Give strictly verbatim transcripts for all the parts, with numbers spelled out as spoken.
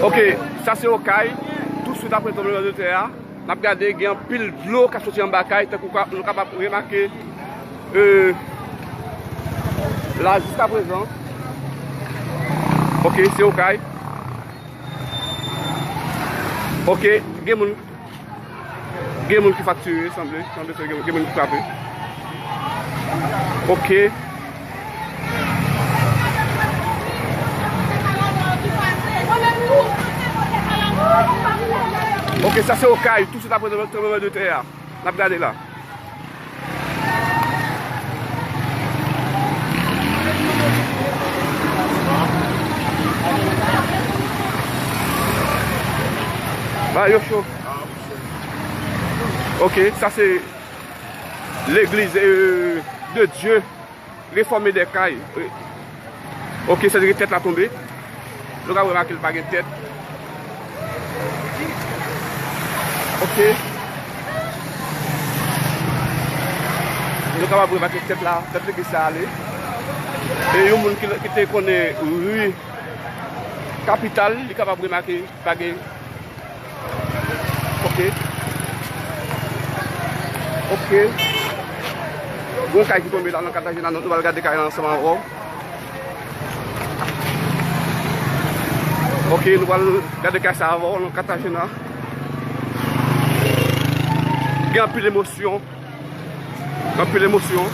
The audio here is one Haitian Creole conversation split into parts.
Ok, sa se Okay. Touswit apre tranblemanntè a, n ap gade gen anpil dlo k ap soti anba kay, tankou ka- nou kapab remake, euh, la jiskaprezan. Ok, se Okay. Ok, gen moun Gen moun ki fraktire, sanble. Sanble se gen, gen moun ki frape. Ok. Ok, sa se Okay. Touswit apre tranblemanntè a. N ap gade la. Ba yo cho. Ok, sa se legliz, euh, de Dieu réformé des Cayes. Euh, ok, sa vle di tèt la tonbe. Nou ka remake l pa gen tèt. Ok. Nou kapab remake tèt la, tèt legliz sa ale. E yon moun ki, ki te konnen ri Kapital, li kapab remake pa gen Ok. Ok. Gon kay ki tonbe la nan Katagena, nou pral gade kay la ansanm avè w. Ok, nou pral gade kay sa avè w nan Katagena. Gen anpil emosyon. Anpil emosyon.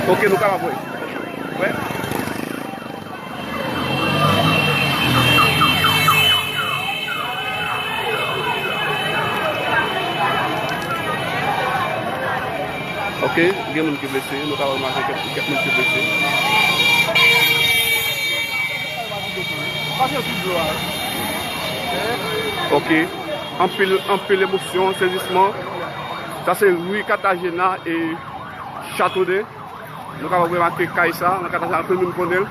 Ok, nou kapab wè. Wè. Ok, gen moun ki blese, nou ka remake kèk, kèk moun ki blese. Ok, anpil, anpil emosyon, sezisman. Sa se ri Katagena e Chateau d'Eau. Nou kapab remake kay sa, nan Katagena anpil moun konnen l.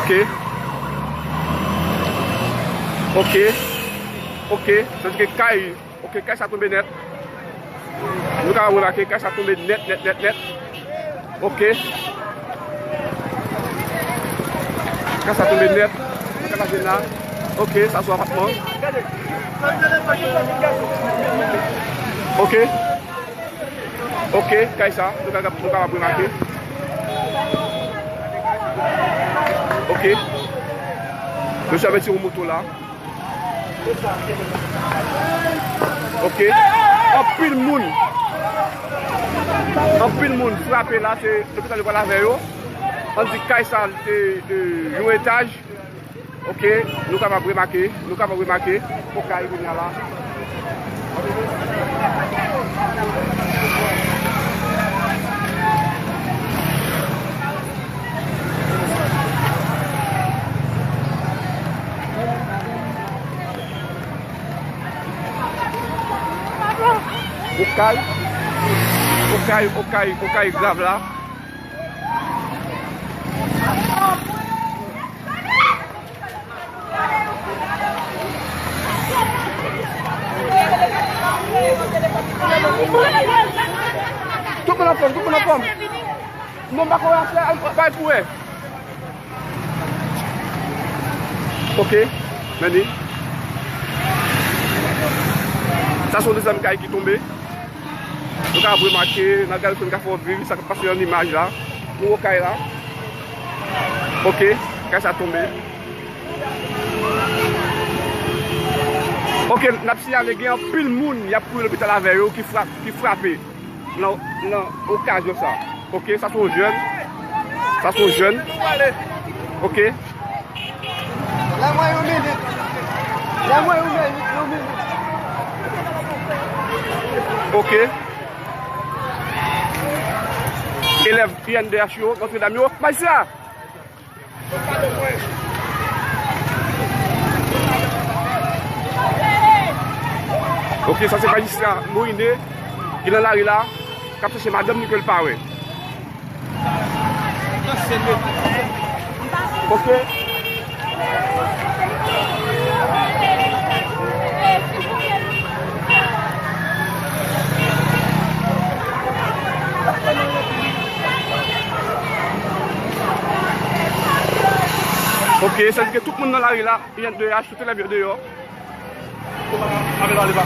Ok. Ok. Ok. Sa vle di ke kay Ok, kay sa tonbe nèt. Nou ka remake, kay sa tonbe nèt, nèt, nèt, nèt. Ok. Kay sa tonbe nèt. Nan Katagena. Ok, sa sou apatman. Ok. Ok, kay sa, nou ka, nou kapab remake. Ok. Mesye ap retire yon moto la. Ok. Anpil moun. Anpil moun frape la, se lopital yo pral avè yo. Ann di kay sa te, e, yon etaj. Ok, nou kapab remake, nou kapab remake. Okay kounye a la. Okay, Okay, Okay, Okay grav la. Tout moun anfòm, tout moun anfòm. Non, m pa kwè afè, bay pou wè. Ok, men li. Sa se yon dezyèm kay ki tonbe. Nou ka remake, nan gade sou nou ka fè yon viv, sa k ap pase nan imaj la. Nou wè kay la. Ok, kay sa tonbe. Ok, n ap siyale gen anpil moun y ap kouri lopital avè yo ki frap, ki frape nan, nan okazyon sa. Ok, sa se yon jèn. Sa se yon jèn. Ok. Ban mwen yon minit. Ban mwen yon minit, yon minit. Ok. Elèv I N D H yo, Notre Dame yo. Majistra! Ok, sa se majistra Moïne ki nan lari la, k ap chèche madanm li ke l pa wè. Ok. E sa di ke tout moun nan lari la, I N D H, tout elèv yo deyò. Ale pa, ale pa.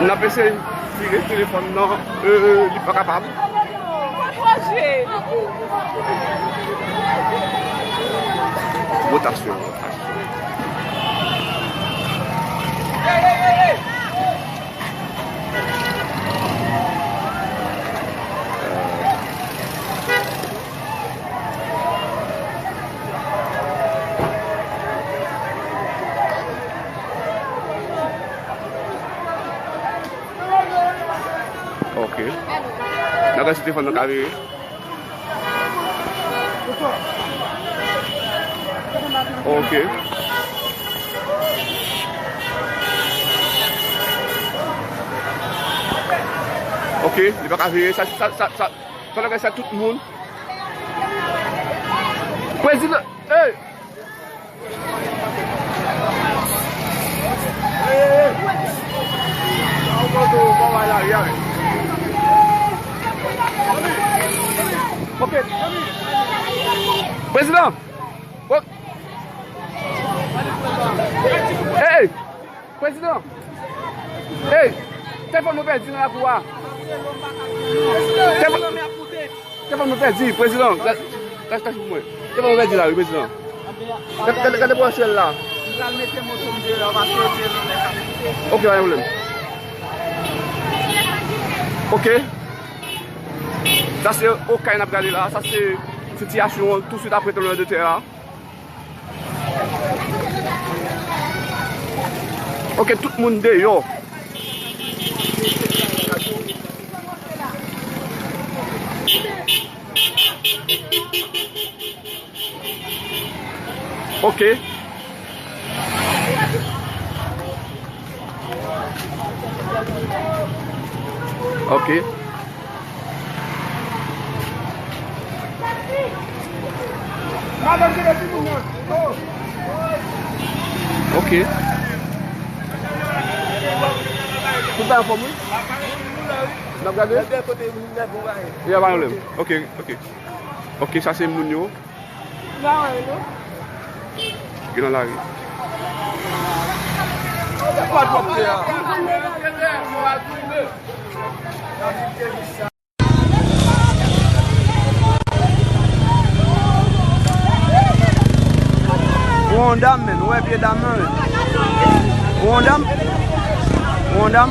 N ap eseye vire telefòn nan, euh, li pa kapab. Wotasyon, wotasyon. Ok. N ap gade si telefòn nan ka vire. Ok. Ok, li pa ka vire. Sa, sa, sa, sa, sa, sa, sa tout moun. Prezidan, hey! Ok. Prezidan! Hey! Prezidan! Hey! Telefòn nou pèdi nan lakou a! Telefòn, telefòn nou pèdi, prezidan! Tach, tach pou mwen. Telefòn nou pèdi la, wi, prezidan. Gade, gade, gade branche l la. Ok, pa gen pwoblèm. Ok. Sa se Okay n ap gade la. Sa se sitiyasyon an touswit apre tranblemanntè a. Ok, tout moun deyò. Ok. Ok. Ok. Tout bagay anfòm, wi. N ap gade. Ya, pa pwoblèm. Ok, ok. Ok, sa se moun yo. Gen nan lari. Ou yon dam, men. Ou wè pye dam nan, men. Ou yon dam. Ou yon dam.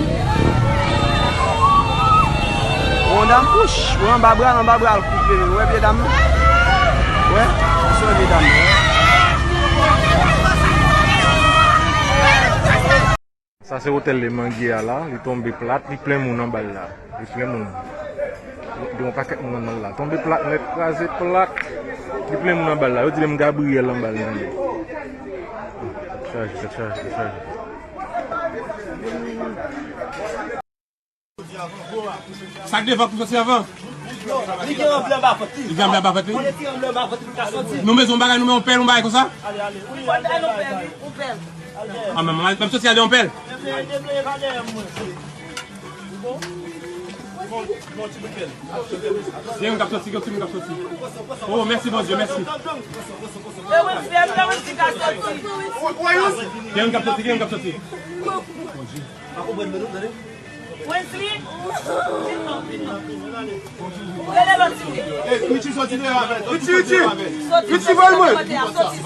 Ou yon dam. Wouch. Ou anba bra l, anba bra l koupe, men. Ou wè pye dam nan. Ou wè? Ou wè pye dam nan. Sa se otèl Lemangi a la, li tonbe plat, li plen moun anba l la. Li plen moun. Gen yon pakèt moun andan l la. Tonbe plat nèt, kraze plat. Li plen moun anba l la. Yo di menm Gabriyèl anba l tande. Tèt chaje, tèt chaje, tèt chaje. Sa k devan pou soti anvan. Li gen anble anba vant li. Li gen anble anba vant li. Mwen retire anble anba vant li pou l ka soti. Nou bezwen yon bagay, nou men yon pèl, yon bagay konsa. Ale, ale. Wi, ale, ale, ale. Yon pèl, wi, yon pèl. Ah, men, men, men soti ale yon pèl. Debleye, debleye pa dèyè mwen. Bon, bon, ti bout pèl. Gen yon k ap soti, gen yon ti moun k ap soti. Oh, mèsi, Bondye, mèsi. E Wilfred, e Wilfred ka soti. Gen yon k ap soti, gen yon k ap soti. Bondye. Wesley! Rele lòt timoun. Richie, soti deyò avè l. Richie, Richie! Richie, voye l mwen!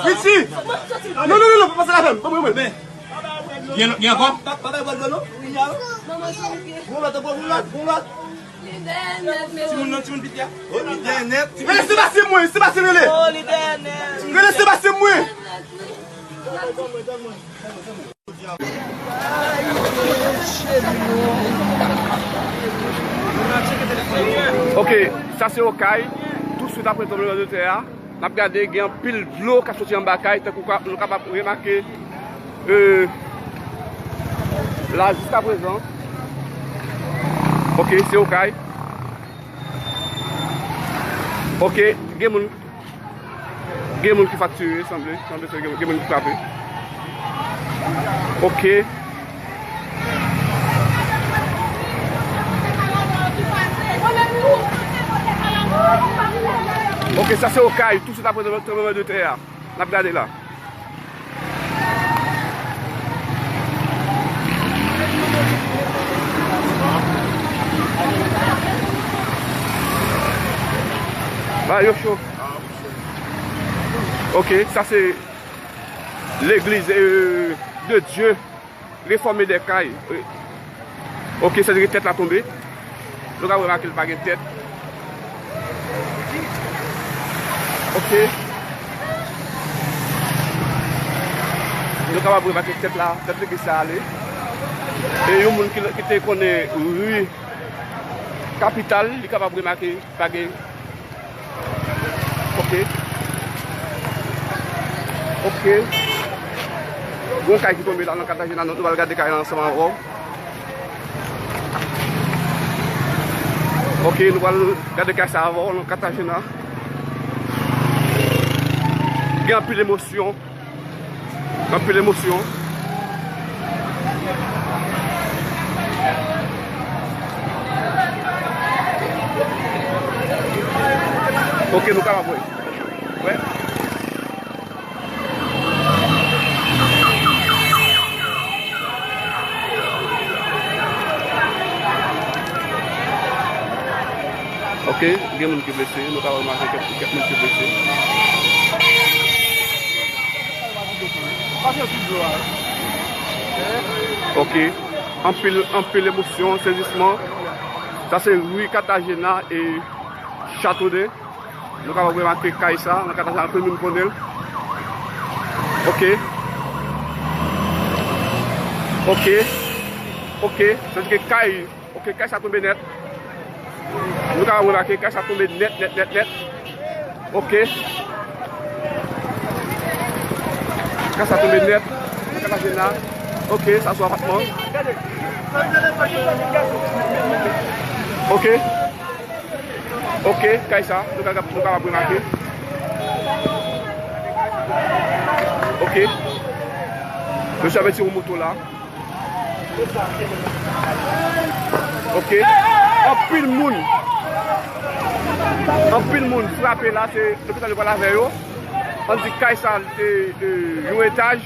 Richie! Non, non, non, non, pa pase l avè m. Ban mwen, mwen. Gen, gen ankò? Pa bay bòl dlo, non? Gon lòt, gon lòt, gon lòt. Timoun nan, timoun piti a. Oh, li dèyè nèt. Rele Sebastien mwen, Sebastien rele. Oh, li dèyè nèt. Rele Sebastien mwen. Ok, sa se Okay. Touswit apre tranblemanntè a, n ap gade gen anpil dlo k ap soti anba kay, tankou ka, nou kapab remake, euh, la jiskaprezan. Ok, se Okay. Ok, gen moun Gen moun ki fraktire, sanble, sanble se gen, gen moun ki frape. Ok. Ok, sa se Okay, tousuit apre tranblemanntè a. N ap gade la. Ba yo cho. Ok, sa se legliz, euh, de Dieu. Réformé des Cayes. Ok, sa vle di tèt la tonbe. Nou ka remake l pa gen tèt. Ok. Nou kapab remake tèt la, tèt legliz sa ale. E yon moun ki, ki te konnen ri Kapital, li kapab remake pa gen Ok. Ok. Gon kay ki tonbe la nan Katajina, nou pral gade kay la ansanm avè w. Ok, nou pral gade kay sa avè w nan Katajina. Gen anpil emosyon. Anpil emosyon. Ok, nou kapab wè. Wè. Ok, gen moun ki blese, nou ka remake kèk, kèk moun ki blese. Ok, anpil, anpil emosyon, sezisman. Sa se ri Katajina e Chateau de. Nou kapab remake kay sa, nan Katajina anpil moun konnen l. Ok. Ok. Ok. Sa vle di ke kay, ok, kay sa tonbe nèt. Nou kapab remake kay sa tonbe nèt, nèt, nèt, nèt. Ok. Kay sa tonbe nèt. Nan Katajina. Ok, sa sou apatman. Ok. Ok, kay sa, nou ka, nou kapab remake. Ok. Mesye ap retire yon moto la. Ok. Anpil moun. Anpil moun frape la, se lopital yo pral avè yo. Ann di kay sa, e, e, yon etaj.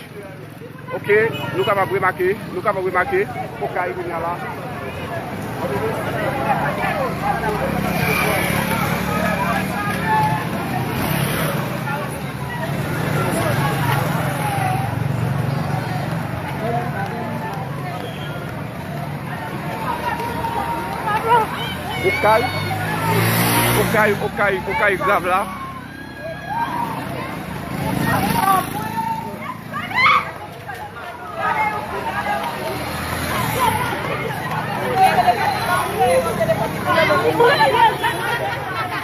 Ok, nou kapab remake, nou kapab remake, Okay kounye a la. Okay, Okay, Okay, Okay grav la.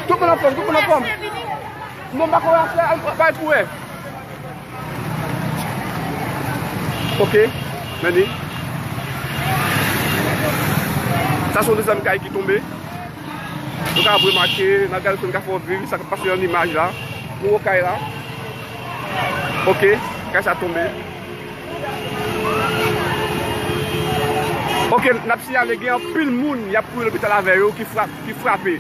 Tout moun anfòm, tout moun anfòm. Non, m pa konn afè, bay pou wè. Ok, men li. Sa se yon dezyèm kay ki tonbe. Nou ka remake, nan gade kote n ka fè w viv, sa k ap pase nan imaj la. Pou Okay la. Ok, kay sa tonbe. Ok, n ap siyale gen anpil moun y ap kouri lopital avè yo ki frap, ki frape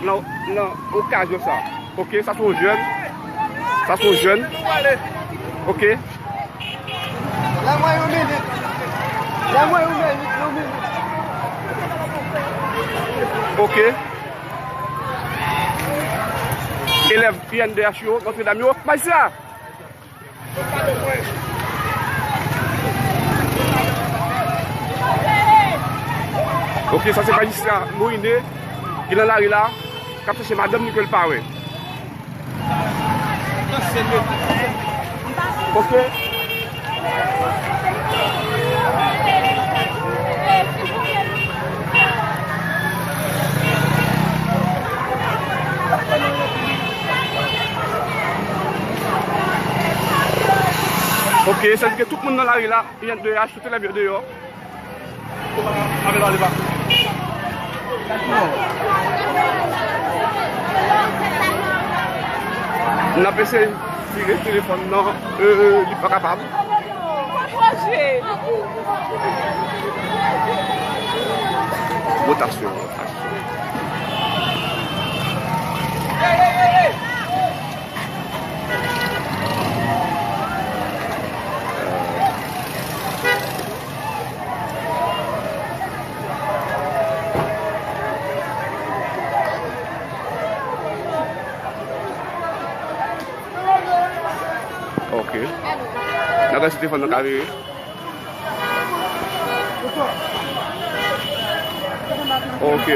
nan, nan okazyon sa. Ok, sa se yon jèn. Sa se yon jèn. Ok. Ban mwen yon minit. Ban mwen yon minit, yon minit. Ok. Elèv I N D H yo, Notre Dame yo. Majistra! Ok, sa se majistra Moïne ki nan lari la, k ap chèche madanm li ke l pa wè. Ok. Ok, sa vle di ke tout moun nan lari la, I N D H, tout elèv yo deyò. N ap eseye vire telefòn nan, euh, li pa kapab. Wotasyon, wotasyon. Ok. N ap gade si telefòn nan ka vire. Ok.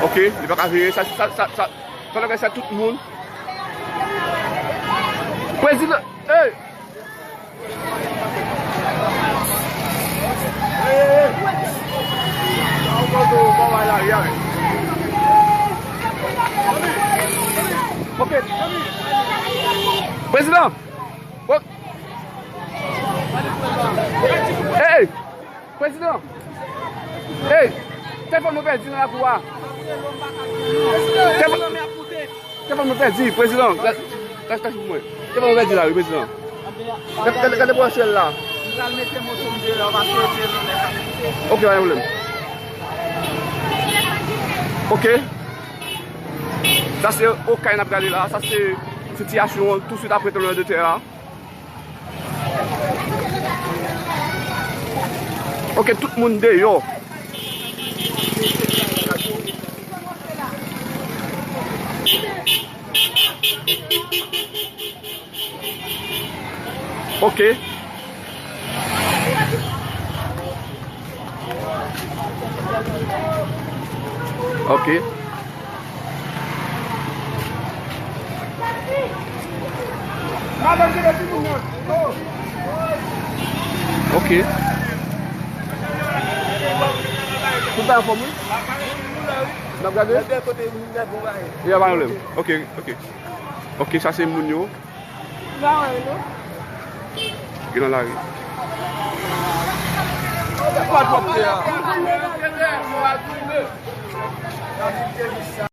Ok, li pa ka vire. Sa, sa, sa, sa, sa, sa, sa, tout moun. Prezidan, hey! Ok. Prezidan! Hey! Prezidan! Hey! Telefòn mwen pèdi nan lakou a. Telefòn, telefòn mwen pèdi, prezidan. Tach, tach pou mwen. Telefòn mwen pèdi la, wi, prezidan. Gade, gade, gade branche l la. Ok, pa gen pwoblèm. Ok. Sa se Okay n ap gade la. Sa se sitiyasyon an touswit apre tranblemanntè a. Ok, tout moun deyò. Ok. Ok. Ok. Tout bagay anfòm, wi. N ap gade? Ya, pa gen pwoblèm. Ok, ok. Ok, sa se moun yo. Gen nan lari.